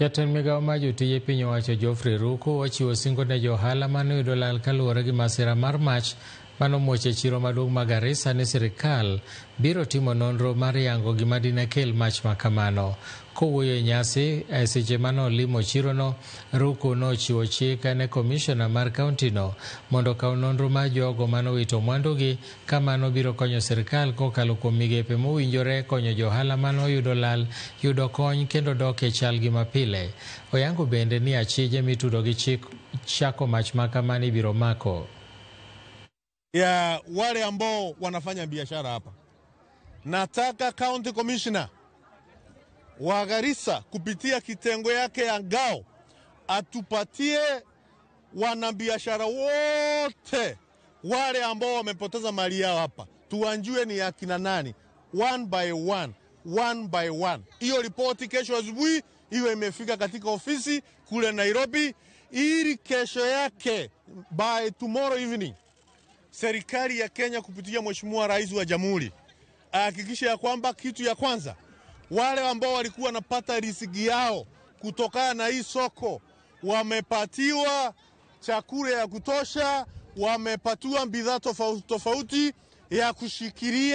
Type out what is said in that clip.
Jatend migao mar jotije piny owacho Geoffrey Ruku ochiwo singo ne johala mane oyudo lal kaluwore gi masira mar mach manomuoch e chiro maduong' ma Garissa ni sirikal biro timo nonro mar yango gima dine kel mach makamano. Kowuoyo e nyasi e seche mane olimo chirono, Ruku nochiwo chik ne komishona mar kauntino mondo okaw nonro mar jogo manowito mwandugi ka mano biro konyo sirikal kokalo kuom migepe mowinjore konyo johala mane oyudo lal yudo kony kendo dok e chalgi mapile. Oyango bende ni achije mitudo gi chik chako mach makamano ibiro mako. Ya wale ambao wanafanya biashara hapa, nataka county commissioner wa Garissa kupitia kitengo yake ya ngao atupatie wanabiashara wote wale ambao wamepoteza mali yao hapa, tuwanjue ni akina nani, one by one, one by one. Hiyo ripoti kesho asubuhi iwe imefika katika ofisi kule Nairobi, ili kesho yake by tomorrow evening serikali ya Kenya kupitia Mheshimiwa Rais wa Jamhuri ahakikishe ya kwamba kitu ya kwanza, wale ambao walikuwa wanapata riziki yao kutokana na hii soko wamepatiwa chakula ya kutosha, wamepatiwa bidhaa tofauti tofauti ya kushikilia.